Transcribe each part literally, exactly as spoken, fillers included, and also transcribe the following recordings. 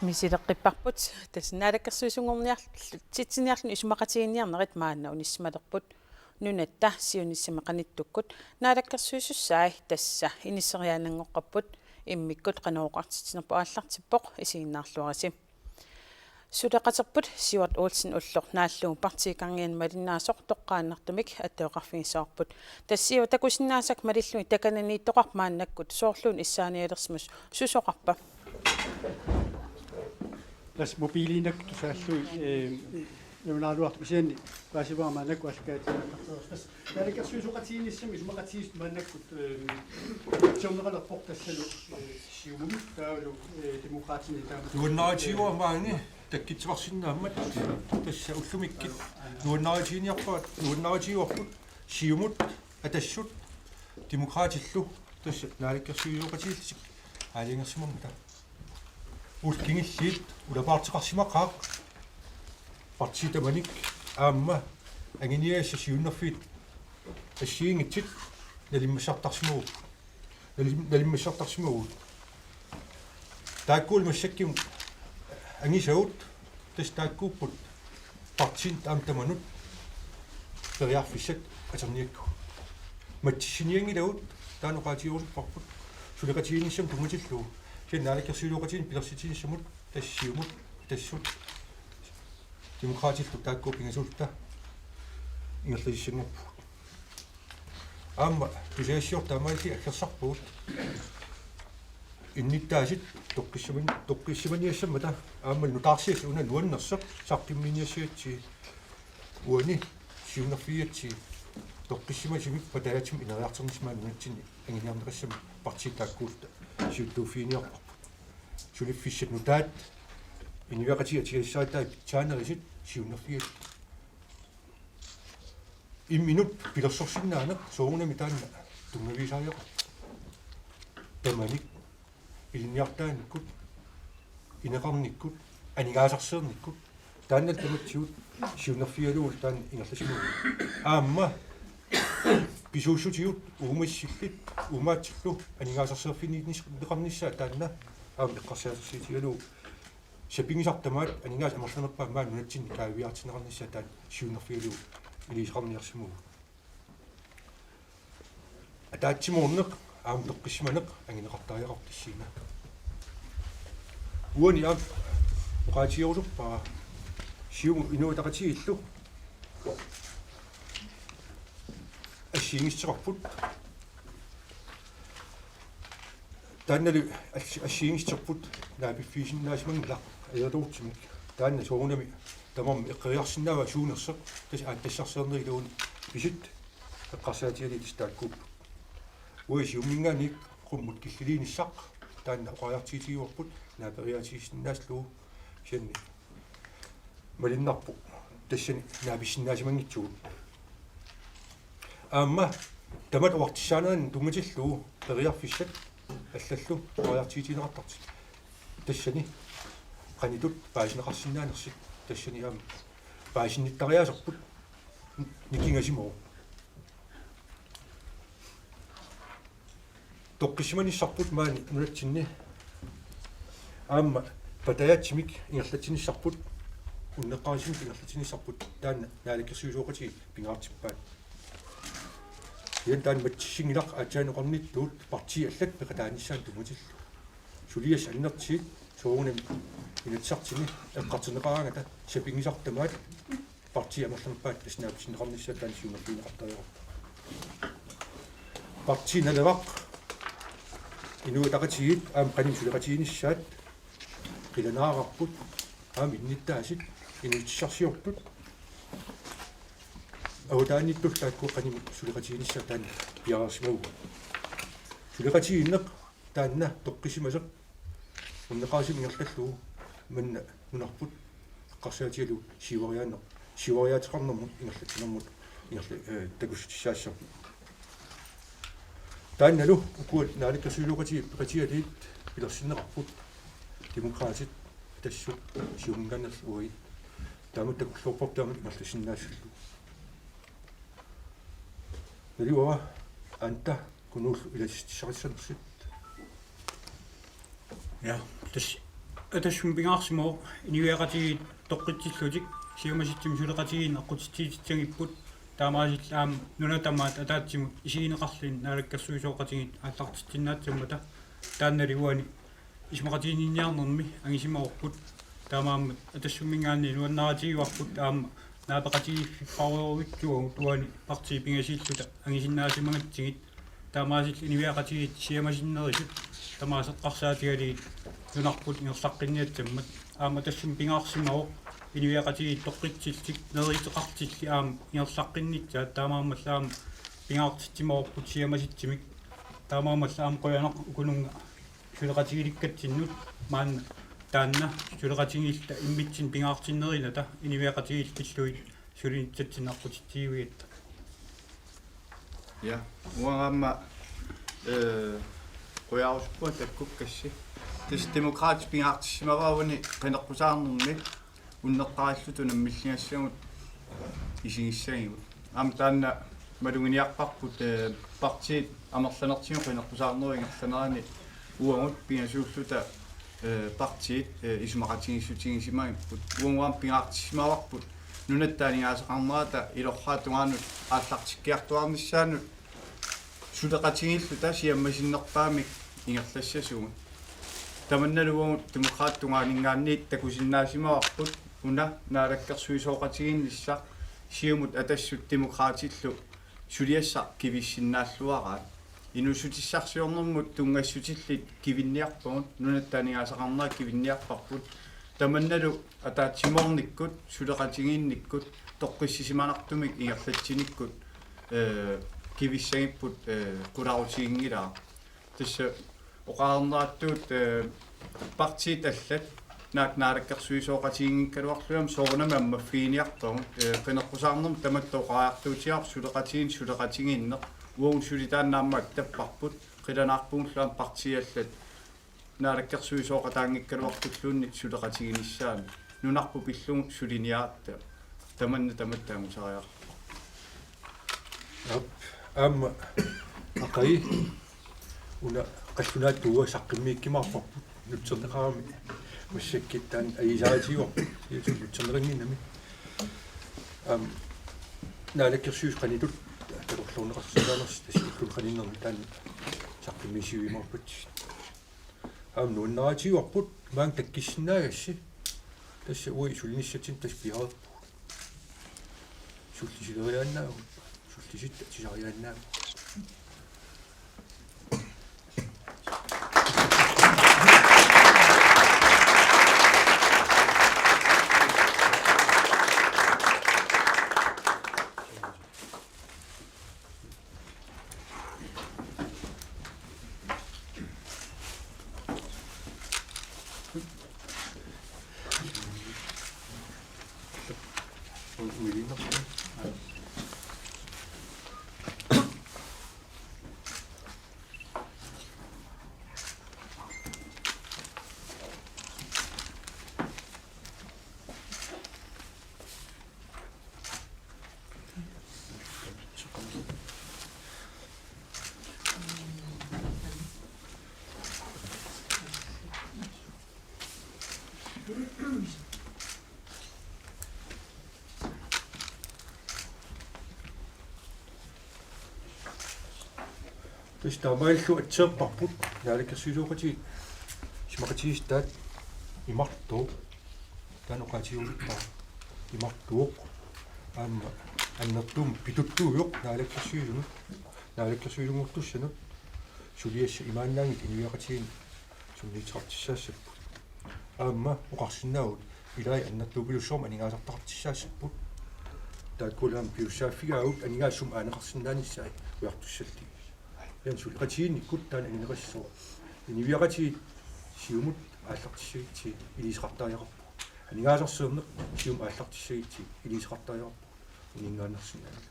Misileqqipparput, tassa naalakkersuisunngorniarl-, titsiniarluni isumaqatigiinniarnerit maanna unissisimalerput. Nunatta siunissami qanittukkut naalakkersuisussai tassa inisseriaannanngoqqapput, immikkut qanoq oqartitsinerput aallartippoq, isiginnaarluarisi. Suleqaterput Sivert Olsen ulloq naallugu partiikarniani malinnaasoq toqqaannartumik attaveqarfigissavarput. Tassa Sivert, takusinnaasakka malillugit takananiittoqarpa maannakkut, soorluuna issaanialersimasoq, susoqarpa? Tassa mobiiliinnakkut tusaallugit, eh, nalunaarusiortoq, kisianni paasivara maannakkut aallakaatitsineqartartoq. Tassa naalakkersuisooqatigiinnissamut isumaqatigiissut maannakkut, eh, siorneqalerpoq tassalu, eh, Siumumi taavalu, eh, Demokraatinit taama. Nuannaarutigaara maani takkuteqarsinnaammat, tassa ullumikkut nuannaarutiginiarpaat, nuannaarutigaarput Siumut, Atassut, Demokraatillu, tassa naalakkersuisooqatigiillutik aalajangersimammata. Ullumi kingullermi ulapaartoqarsimaqaaq partiit tamanit aamma anguniagassat siunnerfiit assigiinngitsut nalimmassartarsimavugut. Nalim-, nalimmassartarsimavugut. Taakkuupput massakkut angusagut, tassa taakkuupput partiinit aamma tamanut periarfissat atorniakkagut. Matissinianngilagut, taanna oqaatigerusupparput suleqatigiinnissamut tunngatillugu. Kisianni naalakkersuisooqatigiinni pilersitsiniassamut, tassa Siumut, Atassut, Demokraatillu, taakku pingasuulluta ingerlassanngorpugut. Aamma tusagassiortut taamaalillutik aggersarpagut. Innuttaasut toqqissiman-, toqqissimaniassammata aamma nutaarsiassat, una nuannersoq saqqummiiniassagatsigu. Uani siunnerfigigatsigu toqqissimasumik patajaatsumik ineriartornissamut nunatsinni anguniarneqassamik partiit taakkuulluta siuttuuffiginiarparput. Suliffissat nutaat inuiaqatigiit atugassaratai pitsaanerusut siunnerfigatsigu. Imminut pilersorsinnaaneq soorunami taanna tunngavigisariaqarpoq. Tamanit ilinniartitanikkut, ineqarnikkut, aningaasarsiornikkut, taanna tamatsigut siunnerfigalugu taanna ingerlasimavugut. Aamma pisuussutigut uumassillit, uumaatsillu aningaasarsiorfigineqarnissaat taanna aamma eqqarsaatigalugu. Sapinngisaq tamaat aningaasat amerlanerpaat maani nunatsinni kaaviiaartinneqarnissaat taanna siunnerfigalugu iliuuseqarniarsimavugut. Ataatsimoorneq aamma toqqissimaneq anguneqartariaqarpoq tassani. Uani aamma oqaatigerusuppara Siumut Inuit Ataqatigiillu assigiinngitsorput. Taannalu assi-, assigiinngitsorput naapittuuisinnaasimanngilaq ajortuutsimik. Taanna soorunami tamarmik eqqoriarsinnaavaat suunersoq, tassa aatsitassarsiornerup iluani pisut eqqarsaatigalugit tassa taakkuupput. Uagut Siumuminngaanniit qummut killiliinissaq taanna oqariartuutigaarput naaperiaatigisinnaallugu, kisianni malunnarpoq tassani naapissinnaasimanngitsigut. Aamma tamatta oqartussaanerannut tunngatillugu periarfissat allallu oqariartuutigineqartartut. Tassani qanoq paasineqarsinnaanersut tassani aamma paasinnittariaaserput nikingasimavoq. Toqqissimanissarput maani nunatsinni aamma patajaatsumik ingerlatsinissarput, unneqqarisumik ingerlatsinissarput, taanna naalakkersuisooqatigiit pingaartippaat. Kisianni taanna matissinngilaq aatsaat oqarnittut partiit allat peqataanissaannut tunngatillugu. Suliassat annertuut soorunami Inatsisartuni eqqartorneqaraangata sapinngisaq tamaat partiit amerlanerpaat tassa naapissinneqarnissaat taanna siunnerfigineqartariaqarpoq. Partii Naleraq, Inuit Ataqatigiit aamma qanimut suleqatiginissaat qilanaarparput, aamma innuttaasut inuutissarsiortut avataaniittut taakku qanimut suleqatiginissaat taanna piareersimavugut. Suleqatigiinneq taanna toqqissisimasoq unneqqarisumik ingerlallugu manna nunarput eqqarsaatigalugu siuariaanner-, siuariaateqarnermut ingerlatsinermut ingerla-, eh, takussutissaassavarput. Taannalu ukua naalakkersuisooqatigiit peqatigalugit pilersinneqarput Demokraatit, Atassut, Siumuminngaanniit uagut. Taama takulluarparput taama ingerlassinnaasullugu. Naluara Anda Kunuullu ilassitissaqassanersut. Ja, tassa Atassumik pingaarsimavoq inuiaqatigiit toqqissillutik siammasitsumik suleqatigiinneq aqqutissiuutissanngipput, taamaasillutik aamma nunat tamaat ataatsimut isigineqarluni naalakkersuisooqatigiit aallartitsinnaassammata. Taannali uani isumaqatiginninniarnermi angisimavarput. Taamaammat Atassumminngaanniit nuannaarutigivarput aamma naapeqatigiiffipparujorujussaagut uani partiit pingasuulluta angisinnaasimagatsigit. Taamaasillutik inuiaqatigiit siammasinnerusut tamaasa eqqarsaatigalugit nunarput ingerlaqqinniassammat. Aamma Atassumik pingaarsimavoq inuiaqatigiit toqqissillutik neriuuteqartillugit aamma ingerlaqqinnissaat, taamaammallu aamma pingaartissimavarput siammasitsumik. Taamaammallu aamma qujanaq ukununnga suleqatigilikkatsinnut maanna taanna suleqatigiilluta immitsinnut pingaartinnerinata inuiaqatigiillu pillugit sulinitsatsinnut aqqutissiuigatta. Ja, uanga aamma, eh, qujarusuppara takkukkassi. Tassa Demokraatit pingaartissimavaat uani qineqqusaarnermi unneqqarilluta unammilligassagut isigissagigut. Aamma taanna maluginiarparput, eh, partiit amerlanertigut qineqqusaarnerup ingerlanerani uagut pingasuulluta, eh, partiit, eh, isumaqatigiissutigisimagipput. Uagut aamma pingaartissimavarput nunatta aningaasaqarnerata ilorraap tungaanut aallartikkiartuaarnissaanut suleqatigiilluta siammasinnerpaamik ingerlassasugut. Tamannalu uagut Demokraatit tungaaninngaanniit takusinnaasimavarput una naalakkersuisooqatigiinnissaq Siumut Atassut Demokraatillu suliassaq kivissinnaalluaraat. Inuussutissarsiornermut tunngassutillit kivinniarpagut, nunatta aningaasaqarnerat kivinniarparput. Tamannalu ataatsimoornikkut, suleqatigiinnikkut, toqqissisimanartumik ingerlatsinikkut, eh, kivissagipput, eh, qularutiginngilara. Tassa oqarnerartut, eh, partiit allat naak naalakkersuisooqatigiinngikkaluarlugit aamma soorunami ammaffiginiarpagut, eh, qineqqusaarnermut tamatta oqariartuutigaarput suleqatigiinneq, suleqatigiinneq, uagut suli taanna aamma attapparput, qilanaarpugullu aamma partiit allat naalakkersuisooqataanngikkaluartulluunniit suleqatiginissaanut. Nunarput pillugu suliniaratta. Tamanna tamatta angusariaqarpoq. Aap, aamma Aqagu una qallunaatuuvoq, saqqummiukkumaarparput nutserneqarami massakkut taanna ajuusaatigivarput. Ilumut nutserneqannginnami. Aamma naalakkersuisut qanoq ittut takorloorneqarsinnaanersoq tassa ulluni qaninnerni taanna saqqummiussiuimaarput. Aamma nuannaarutigivarput maanga takkisinnaagassi. Tassa uagut sulinissatsinni tassa piareerpugut. Sullisileriaannaavugut, sullisitut atisariaannaavugut. Tassa taamaalillugu atsiorparput naalakkersuisooqatigiit isumaqatigiissutaat imartuuvoq. Taanna oqaatigiumaarpara imartuuvoq. Aamma annertuumik pituttuuvoq naalakkersuisunut, naalakkersuisunngortussanut suliassaq imaannaanngitsoq inuiaqatigiinni sunniuteqartussaassapput. Aamma oqarsinnaavugut ilai annertuupilussuarmik aningaasartaqartussaassapput. Taakkulu aamma pisussaaffigaagut aningaasat sumut aaneqarsinnaanissaat ujartussallugit. Kisianni suleqatigiinnikkut taanna angineqassasoq. Inuiaqatigiit siumut aallartissagutsigit iliuuseqartariaqarpugut. Aningaasarsiorneq siumut aallartissagutsigit iliuuseqartariaqarpugut. Uninngaannarsinnaaneq.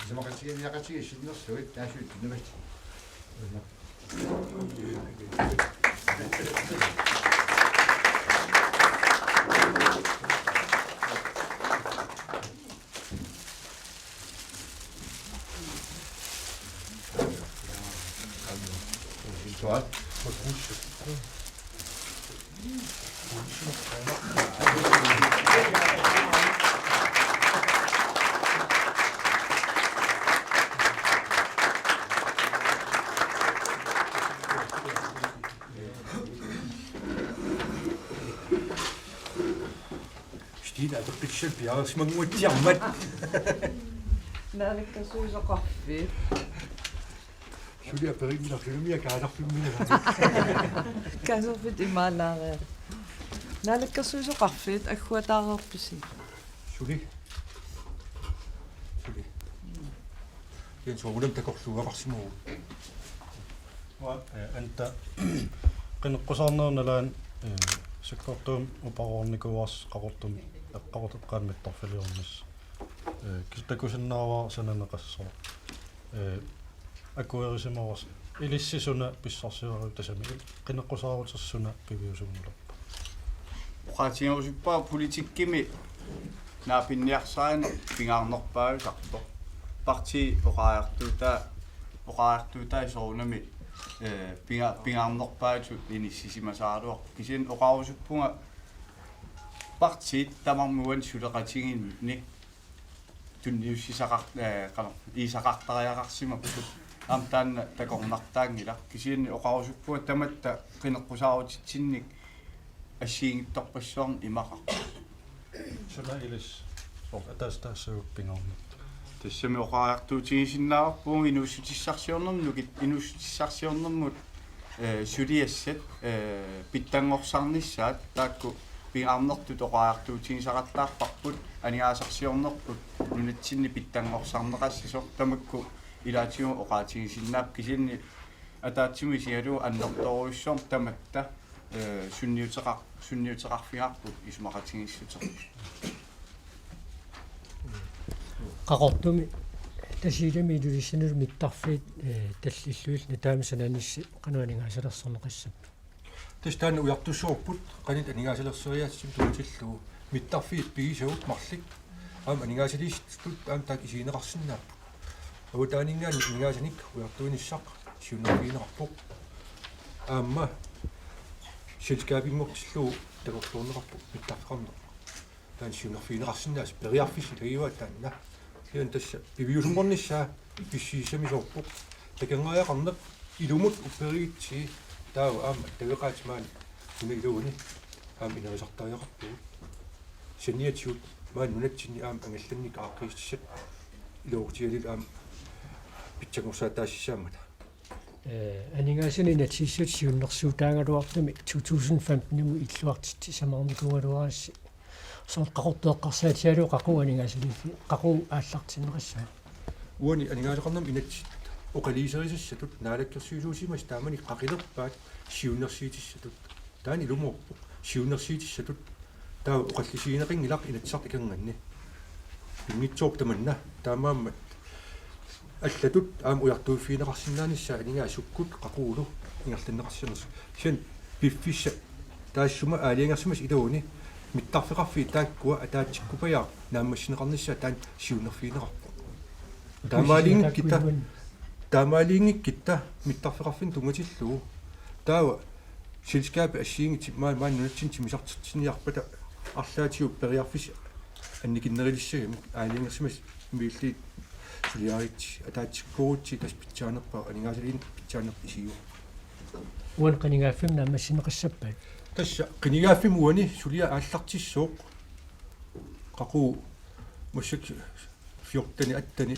Isumaqatigiinniaqatigiit sinnerlugit naasuuttunumat. Stina apeqqutissat piareersimanguatsiarmat. Naalakkersuisoqarfiit. Suli aperinngilarsi, umiaq kaasarfimminngaanniit. Kaasarfiit imaalaariarlugit. Naalakkersuisoqarfiit agguataareerpisi? Suli. Suli. Kisianni soorunami takorluugaqarsimavugut. Uanga, eh, anta qineqqusaarnerup nalaani, eh, sakkortuumik uparuarnikuuarsi Qaqortumi eqqaruteqqaani mittarfiliornissaq. Eh, kisianni takusinnaavara sananeqassasoq. Eh, akuerisimavasi. Ilissi suna pissarsiaruit tassami il-, qineqqusaarutersi suna piviusunngulerpa? Oqaatigerusuppara politikkimi naapinniarsarineq pingaarnerpaajusarpoq. Partii oqariartuutaa, oqariartuutai soorunami, eh, pinga-, pingaarnerpaatut inissisimasaraluarpoq. Kisianni oqarusuppunga partiit tamarmik uani suleqatigiinnik tunniussisaqar-, eh, qano-, iisaqartariaqarsimapput. Aamma taanna takornartaanngilaq. Kisianni oqarusuppunga tamatta qineqqusaarutitsinnik assigiinngitsorpassuarnik imaqarpoq. Suna ilissi soorlu ataaseq taassuma pingaarnersoq? Tassami oqariartuutigisinnaavarput inuussutissarsiornermut nukit-, inuussutissarsiornermut, eh, suliassat, eh, pitsanngorsarnissaat taakku pingaarnertut oqariartuutigisaqattaarparput, aningaasarsiornerput nunatsinni pitsanngorsarneqassasoq, tamakku ilaatigut oqaatigisinnaapput. Kisianni ataatsimut isigalugu annertoorujussuarmik tamatta, eh, sunniuteqar-, sunniuteqarfigaarput isumaqatigiissuteqarput. Qaqortumi Tasiilami Ilulissanilu mittarfiit, eh, tallillugit nutaamik sananissi qanoq aningaasalersorneqassappit? Tassa taanna ujartussuupput, qanoq aningaasalersereersut tunngatillugu. Mittarfiit pigisavut marluk aamma aningaasaliissutitut aamma taakku isigineqarsinnaapput. Avataaninngaanniit aningaasanik ujartuinissaq siunnerfigineqarpoq. Aamma selskabinngortillugu takorloorneqarpoq mittarfeqarneq. Taanna siunnerfigineqarsinnaasut periarfissat ilagivaat taanna. Kisianni tassa piviusunngornissaa pissusissamisoorpoq. Takornariaqarneq ilumut upperiitsi taava aamma taveqaat maani una iluani aamma inerisartariaqarpugut. Saniatigut maani nunatsinni aamma angallanneq aaqqiissutissat iluaqutigalugit aamma pitsanngorsaataassaammata. Eh, aningaasanik inatsisissatut siunnersuutaagaluartumik to tusind femten-imut illuartitsisamaarnikuugaluarassi. Soorlu Qaqortoq eqqarsaatigalugu qaqugu aningaasaliiffi-, qaqugu aallartinneqassaaq? Uani aningaasaqarnermut inatsit oqaluuserisassatut naalakkersuisuusimasut taamani qaqilerpaat siunnersuutissatut. Taanna ilumoorpoq. Siunnersuutissatut taava oqallisigineqanngilaq Inatsisartut akornanni. Pinngitsoorpoq tamanna. Taamaammat allatut aamma ujartuiffigineqarsinnaanissaa aningaasat sukkut qaqugulu ingerlanneqarsimanersut. Kisianni piffissaq taassuma aalajangersimasoq iluani mittarfeqarfiit taakkua ataatsikkupajaaq naammassineqarnissaat taanna siunnerfigineqarpoq. Taamaaliinngikkutta, taamaaliinngikkutta mittarfeqarfinnut tunngatillugu. Taava selskabit assigiinngitsut maa-, maani nunatsinni timmisartitsiniarpata arlaatigut periarfissat annikinnerulissagamik aalajangersimasut immiulliit suliaritsi ataatsikkoorutsi tassa pitsaanerpaaq aningaasaliinerput pitsaanerput isigivarput. Uani qinigaaffimmi naammassineqassappat? Tassa qinigaaffimmi uani suliaq aallartissooq. Qaqugu massakkut fjorteni atteni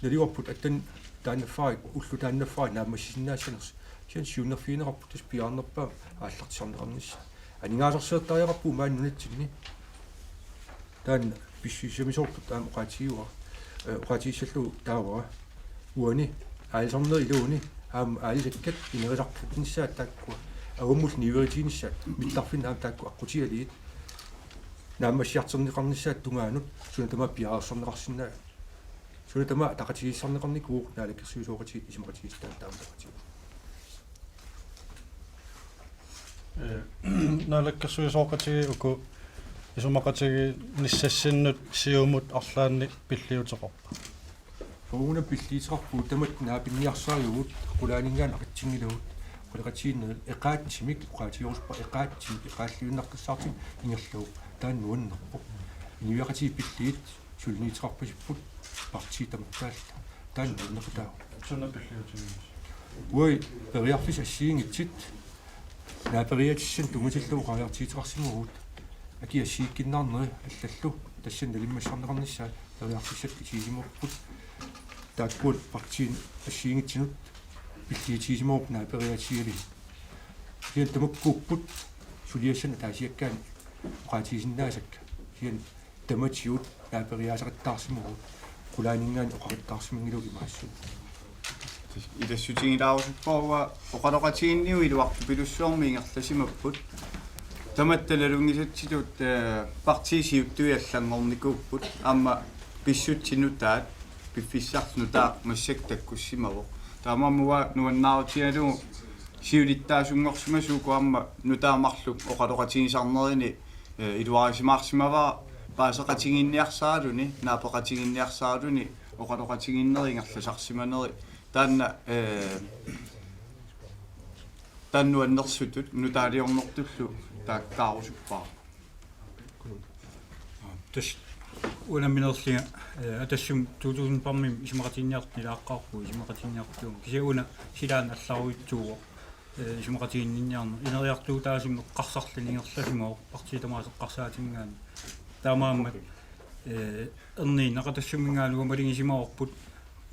naluarput atteni taannaffaarik ulloq taannaffaarik naammassisinnaassanersoq. Kisianni siunnerfigineqarpoq tassa piaarnerpaaq aallartisarneqarnissaa. Aningaasarsiortariaqarpugut maani nunatsinni. Taanna pissusissamisoorput aamma oqaatigivara, eh, oqaatigissallugu taavara. Uani aalisarnerup iluani aamma aalisakkat inerisartinnissaat taakkua. Avammullu niueritiginissaat mittarfinni aamma taakku aqqutigalugit naammassiartorneqarnissaata tungaanut suna tamaat piareersarneqarsinnaasoq. Suna tamaat ataqatigiissaarneqarnikuuvoq naalakkersuisooqatigiit isumaqatigiissutaat taama oqaatigaat. Naalakkersuisooqatigiit uku isumaqatigiinnissassinnut Siumut arlaannik pilliuteqarpa? Uunga pilliuteqarpugut, tamatta naapinniarsarivugut, qulaaninngaanniit aqitsinngilagut, oqaloqatigiinnerit eqaatsimik, oqaatigerusuppa eqaatsimik, eqaalliunnaqqissaartumik ingerlavoq, taanna nuannerpoq. Inuiaqatigiit pillugit suliniuteqarpasipput partiit tamakkerlugu. Taanna nuannequtaavoq. Suna pilliutiginngisagut? Uagut periarfissat assigiinngitsut naaperiaatissanik tunngatillugu oqariartuuteqarsimavugut. Akii assigiikkunnaarneri allallu tassani nalimmassarneqarnissaat periarfissat isigisimavagut. Taakkua partiinit assigiinngitsunut pilliutigisimavagut naaperiaatigalugit. Kisianni tamakkuupput suliassani ataasiakkaani oqaatigisinnaasakka. Kisianni tamatigut naaperiaasaqattaarsimavugut, qulaaninngaanniit oqariartuuteqarsimanngilagut imaassuugut. Ilassutigilaarusupparput oqaloqatigiinniut iluartupilussuarmik ingerlasimapput. Tamatta nalunngisatsitut, eh, partiit siuttui allanngornikuupput. Aamma pissutsit nutaat, piffissaq nutaaq massakkut takkussimavoq. Taamaammat uanga nuannaarutigalugu siulittaasunngorsimasut uku aamma nutaat marluk oqaloqatigisarnerini, eh, iluarisimaarsimavara paaseqatigiinniarsaraluni, naapeqatigiinniarsaraluni, oqaloqatigiinnerit ingerlasarsimaneri. Taanna, eh, taanna nuannersutut nutaaliornertullu taakkaarusuppara. Tassa unamminerlunga, eh, atassum to tusind fem isumaqatigiinniartut ilaaqqaarpugut, isumaqatigiinniartuugut. Kisianni una silaannaat allarujussuuvoq, eh, isumaqatigiinniarneq. Ineriartuutaasumik eqqarsarluni ingerlasimavoq partiit tamaasa eqqarsaatinngaanniit. Taamaammat, eh, erniinnaq atassuminngaanniit uanga malugisimavarput,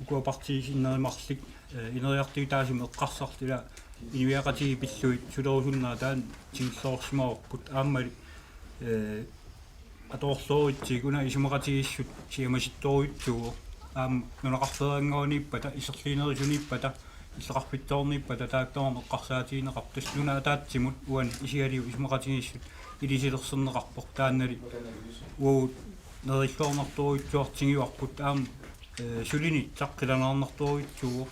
ukua partiit sinneri marluk, eh, ineriartuutaasumik eqqarsartut, ila inuiaqatigiit pillugit sulerusunnerat taanna tigulloorsimavarput. Aammali, eh, atorluarutsigik una isumaqatigiissut siamasittorujussuuvoq. Aamma nunaqarfeerannguaniippata, iserliinerusuniippata, illoqarfitsoorniippata taakku tamarmik eqqarsaatigineqarput. Tassa nunat ataatsimut uani isigalugu isumaqatigiissut ilisilersorneqarpoq, taannali uagut nerilluarnartorujussuartigivarput. Aamma, eh, sulinissaq qilanaarnartorujussuuvoq.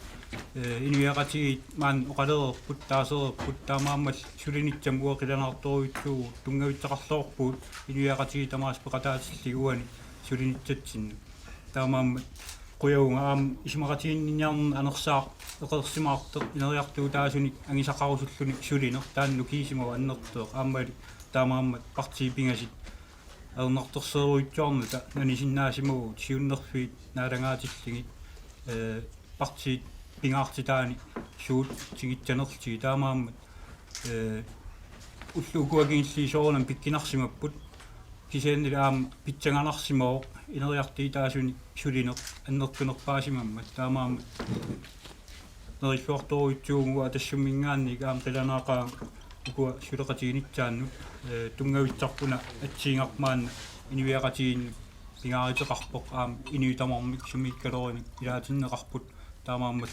Eh, inuiaqatigiit maani oqaloreerput, taasereerput, taamaammat sulinissamut uagut qilanaartorujussuuvugut, tunngavissaqarluarpugut inuiaqatigiit tamaasa peqataatillugit uani sulinissatsinnut. Taamaammat qujavunga aamma isumaqatigiinniarneq anersaaq eqeersimaartoq, ineriartuutaasunik angisaqarusulluni sulineq, taanna nukiisimavoq annertooq. Aammali taamaammat partiit pingasut ajornartorsiorujussuarnata nanisinnaasimavagut, siunnerfiit naalagaatillugit, eh, partiit pingaartitaanni suut tigussanerlugit. Taamaammat, eh, ullut ukua kingulliit soorunami pikkunarsimapput. Kisiannili aamma pissanganarsimavoq ineriartuutaasunik sulineq annertunerpaasimammat. Taamaammat nerilluartorujussuuvugut, atassumminngaanniit aamma qilanaaqaaq ukua suleqatiginissaannut, eh, tunngavissarput una assigiinnarpoq maanna inuiaqatigiinnut pingaaruteqarpoq, aamma inuit tamarmik sumiikkalorinik ilaatinneqarput. Taamaammat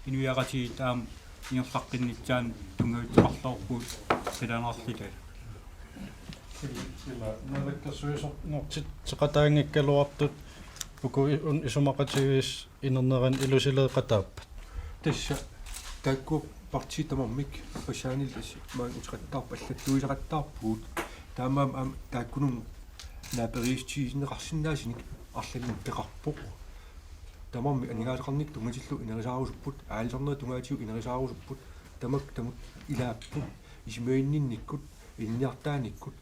inuiaqatigiit aamma ingerlaqqinnissaannut tunngavissaqarluarpugut qilanaarluta. Ila naalakkersuisoqarnertik seqataanngikkaluartut uku i-, un-, isumaqatigiissut inernerani ilusileeqataappat? Tassa taakku partiit tamarmik passaanil tassa maanga uteqattaarput, allattuisaqattaarpugut. Taamaammat aamma taakkununnga naaperiissutigineqarsinnaasunik arlalinnik peqarpoq. Tamarmik aningaasaqarnikkut tunngatillugu inerisaarusupput, aalisarnerit tungaatigut inerisaarusupput, tamakku tamatta ilaapput, isumaginninnikkut, ilinniartitaanikkut,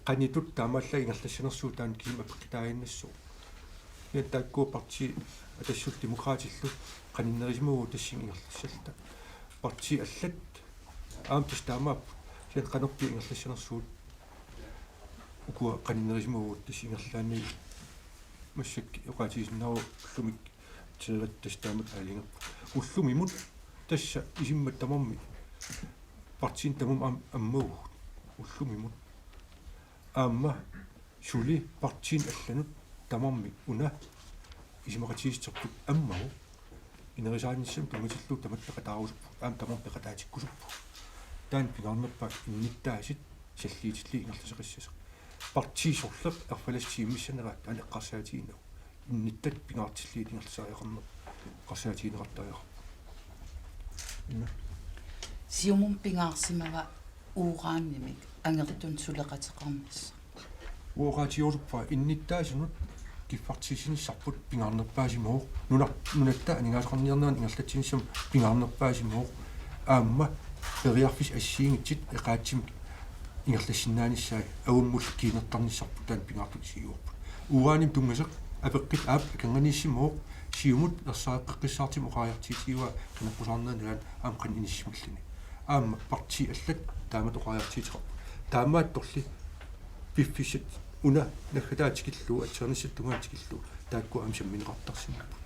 qanoq ittut taamaallaat ingerlassanersugut taanna kisima apeqqutaaginnassaaq. Kisianni taakkua partiit Atassullu Demokraatillu qaninnerisimavugut tassani ingerlassalluta. Partiit allat aamma tassa taamaapput. Kisianni qanorpiaq ingerlassanersugut ukua qaninnerisimavugut tassa ingerlaannaq massakkut oqaatigisinnaavagut ullumi tilerat tassa taamatut aalajangerput. Ullumimut tassa isummat tamarmik partiinit tamarmik am-, ammavugut. Ullumimut. Aamma suli partiinit allanut tamarmik una isumaqatigiissuserput ammagu inerisaanissannut tunngatillugu tamatta peqataarusupput, aamma tamarmik peqataatikkusuppugut. Taanna pingaarnerpaaq innuttaasut salliutillugit ingerlaseqassasoq. Partiit sorleq erfalasussat immissaneraat taanna eqqarsaatigineq. Innuttat pingaartillugit ingerlasariaqarneq eqqarsaatigineqartariaqarpoq. Ina. Siumummi pingaarsimava uranimik angertunik suleqateqarnissaq. Uoqaatioruppa innuttaasunut kiffartuussinissaanut pingaarnerpaasimavoq. Nunar-, nunatta aningaasaqarniarneranut ingerlatsinissamut pingaarnerpaasimavoq. Aamma periarfissat assigiinngitsut eqaatsimik ingerlassinnaanissaat avammut kiinertarnissarput taanna pingaartut isigiuarput. Uranimik tunngasoq apeqqut aap akornanniissimavoq, siumut ersareqqeqqissaartumik oqariartuutigivaa qineqqusaarnerani nalaani aamma qanoq inissimalluni. Aamma partiit allat taamatut oqariartuuteqarput. Taamaattorli piffissat una naggataa tikillugu, atsiornissat tungaanut tikillugu, taakku aamma sammineqartarsimapput.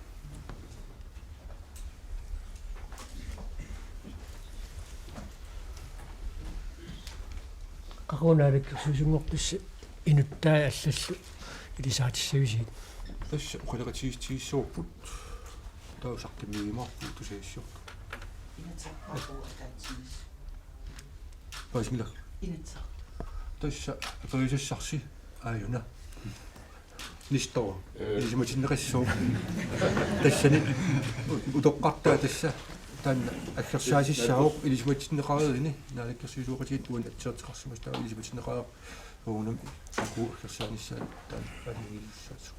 Qaqugu naalakkersuisunngorpisi inuttai allallu ilisaatissavisiuk? Tassa oqaloqatigiissutigissavarput. Taava saqqummiumaarpugut tusagassiorluta. Inatsisarput ataatsimis. Paasinngilaq. Inatsisarput. Tassa aperisassarsi aajuna. Nistor. Ee. Ilisimatinneqassaaq. Tassani utoqqartaa tassa taanna aggersaasissaavoq ilisimatinneqareeruni, naalakkersuisooqatigiit uani atsiorteqarsimasut taava ilisimatinneqareerput. Uunga taakku aggersaanissaat taanna aalajangiisussaassaaq.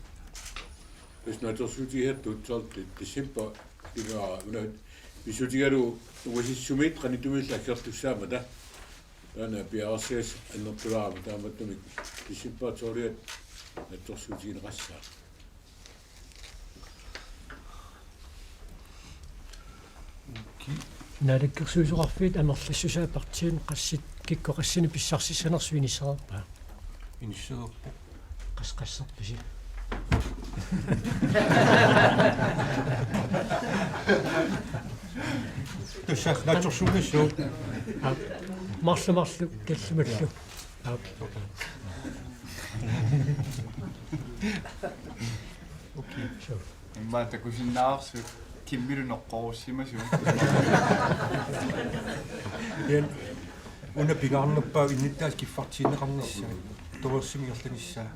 Tassa naatsorsuutigisarput tuutsaarti december pingaarnerani pissutigalugu Uasissumiit qanittumiillu aggertussaammata. Taanna piareersagassaq annertulaarami, taamaattumik december tolviat naatsorsuutigineqassaaq. Naalakkersuisoqarfiit amerlassusaat partiinit qassit, kikkut qassinik pissarsissanersut inissereerpaa? Inissereerpoq. Qas-, qasserpisi? Tassa naatsorsuunnassaaq. Aa, marluk, marluk, tallimallu. Aa. Okay. Sure. Immaqa takusinnaavarsi kimmilu noqqorussimasunga. Ian, una pingaarnerpaavoq innuttaasut kiffartuunneqarnissaat, torersumik ingerlanissaa.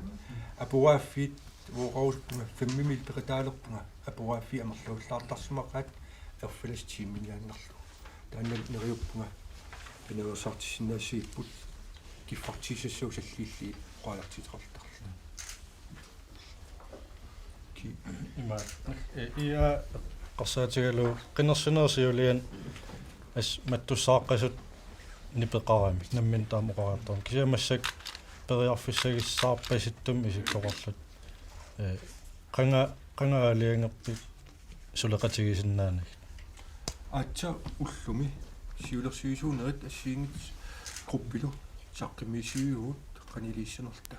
Apugaaffiit uoqarusuppunga, femmimiillu peqataalerpunga, apugaaffiit amerlavallaartarsimaqaat erfalasup tiiminiaannarlugu. Taanna neriuppunga pinaveersaartissinnaassagippugut kiffartuussassagut salliullugit oqariartuuteqartarluta. Ki-, ima, eh, ia eqqarsaatigalugu qinersinerup siuliani assut mattussaaqqasut nipeqaramik, nammineq taama oqariartaramik. Kisianni massakkut periarfissagissaarpasittumik isikkoqarluta. Eh, qanga-, qanga aalajangerpit suleqatigisinnaanagit? Aatsaat ullumi siulersuisuunerit assigiinngitsut gruppilu saqqummiussiviuvugut qanoq iliussanerluta.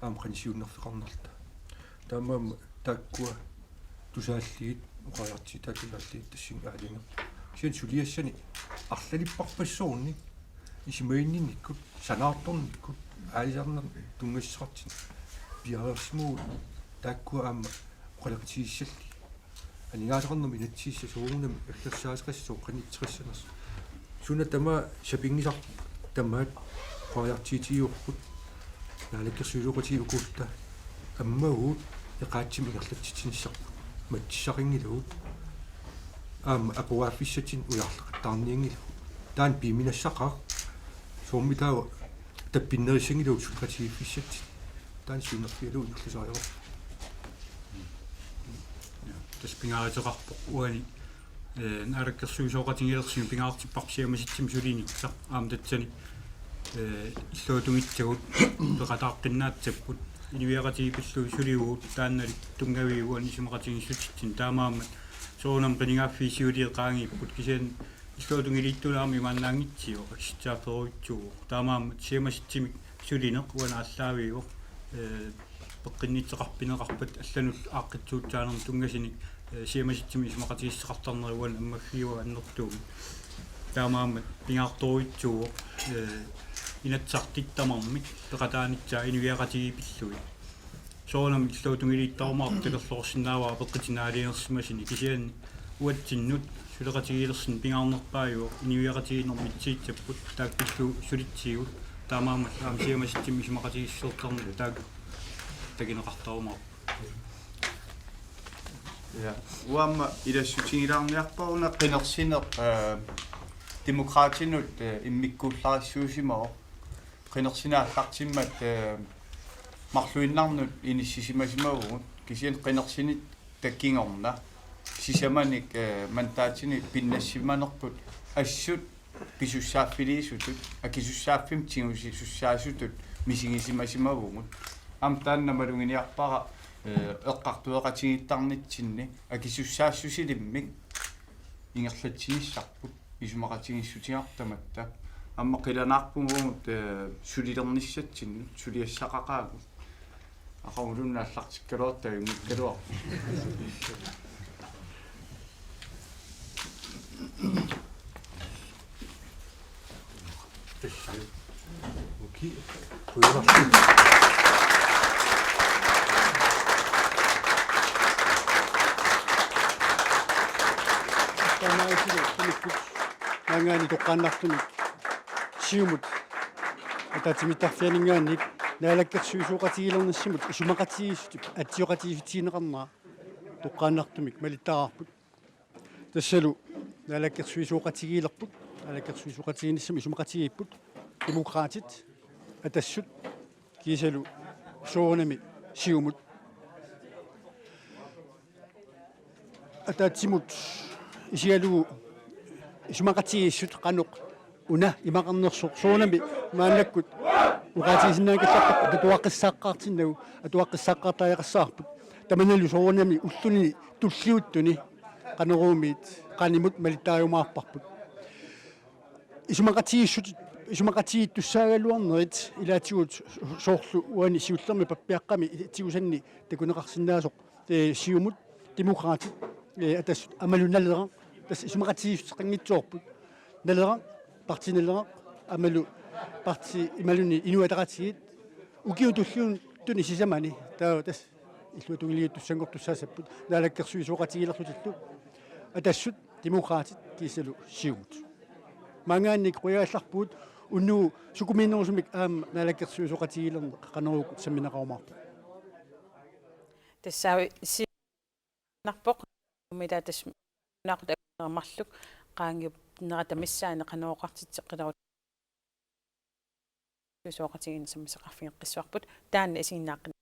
Aamma qanoq siunnerfeqarnerluta. Taamaammat taakkua tusaallugit, oqariartuutaat tusaallugit tassunga aalajangerput. Kisianni suliassani arlalipparpassuarnik, isumaginninnikkut, sanaartornikkut, aalisarnermut tunngassuseqartunik piareersimavugut, taakkua aamma oqaloqatigissallugit. Aningaasaqarnermut inatsisissaq soorunami aggersaateqassasoq qanitseqassanersoq. Suna tamaat sapinngisarput tamaat oqariartuutigiuarput, naalakkersuisooqatigiit ukuutta ammagut eqaatsimik ingerlatsitsinissarput mattussaqanngilagut, aamma apugaaffissatsinnut ujarleqattaarnianngilagut. Taanna piuminassaqaaq, soormitaava tappinnerissanngilagut suleqatigiiffissatsinnut. Taanna siunnerfigalugu ingerlasariaqarpoq. Ja, tassa pingaaruteqarpoq uani, eh, naalakkersuisooqatigilersunik pingaartipparput siammasitsumik sulinitta. Aamma tassani, eh, illuatungitsagut peqataaqqinnaatsaput. Inuiaqatigiit pillugit sulivugut, taannali tunngaviuvoq uani isumaqatigiissutitsinnut. Taamaammat soorunami qinigaaffii siuliit qaangiupput, kisianni illuatungiliittunik aamma imaannaanngitsivoq, aksitsaafferujussuuvoq. Taamaammat siammasitsumik sulineq uani aallaaviuvoq, eh, peqqinnittoqarfigineqarpat allanullu aaqqissuussaanermut tunngasunik, eh, siammasitsumik isumaqatigiissuteqartarneri uani ammaffiuvoq annertuumik. Taamaammat pingaartorujussuuvoq, eh, Inatsisartut tamarmik peqataanissaat inuiaqatigiit pillugit. Soorunami illuatungiliittarumaartoq takorloorsinnaavara peqqutinik aalajangersimasunik, kisianni uatsinnut suleqatigiilersunik pingaarnerpaajuvoq, inuiaqatigiinnermut mitsigissapput, taakku pillugu sulitsivugut, taamaammat aamma siammasitsumik isumaqatigiissuteqartarnerat taakku takuneqartarumaarput. Ja, uanga aamma ilassutigilaarniarpara una qinersineq, eh, Demokraatinut, eh, immikkuullarissuusimavoq. Qinersineq aallartimmat, eh, marluinnarnut inissisimasimavagut. Kisianni qinersineq takkugorna. Sisamanik, eh, mandaatinik pinnassimanerput assut pisussaaffiliisutut, akisussaaffimmi tigusisussaasutut misigisimasimavagut. Aamma taanna maluginiarpara, eh, eqqartueqatigiittarnitsinni akisussaassusilimmik ingerlatsinissarput isumaqatigiissutigaartamatta. Aamma qilanaarpugut, eh, sulilernissatsinnut suliassaqaqaagut. Aqaguluunniit aallartikkaluartoq ajunngikkaluarpoq. Okay. Qujanarsuaq. Maanngaanniit toqqaannartumik Siumut ataatsimiittarfianinngaanniit naalakkersuisooqatigiilernissamut isumaqatigiissutip atsioqatigiissutigineqarnera toqqaannartumik malittariaqarput. Tassalu naalakkersuisooqatigiilerput, naalakkersuisooqatigiinnissamut isumaqatigiipput Demokraatit, Atassut, kiisalu soorunami Siumut. Ataatsimut isigalugu isumaqatigiissut qanoq una imaqarnersoq soorunami maannakkut oqaatigisinnaanngikkallarput atuaqqissaaqqaartinnagu, atuaqqissaaqqaartariaqassavarput. Tamanalu soorunami ulluni tulliuttuni qaneruumiit qanimut malittariumaarparput. Isumaqatigiissut, isumaqatigiittussaagaluarnerit ilaatigut soorlu uani siullermi pappiaqqami tigusanni takuneqarsinnaasoq, eh, Siumut, Demokraatit, eh, Atassut aammalu Naleraq, tassa isumaqatigiissuteqanngitsoorput. Naleraq, Partii Naleraq, aammalu partii imaluunniit Inuit Ataqatigiit, ukiut tulliuttuni sisamani, taava tassa illuatungiliuttussanngortussaassapput, naalakkersuisooqatigiilerlutillu, Atassut, Demokraatit, kiisalu Siumut. Maanngaanniit qujagallarpugut, unnugu sukumiinnerusumik aamma naalakkersuisooqatigiilerneq qaneruukkut sammineqarumaarpoq. Tassaavoq si-, narpoq, umitaa tassa naaqut akunnera marluk, qaangiupnerata missaani qaneroqartitseqqilaarut. Suisooqatigiinneq sammisaqarfigeqqissavarput, taanna isiginnaaqqin-.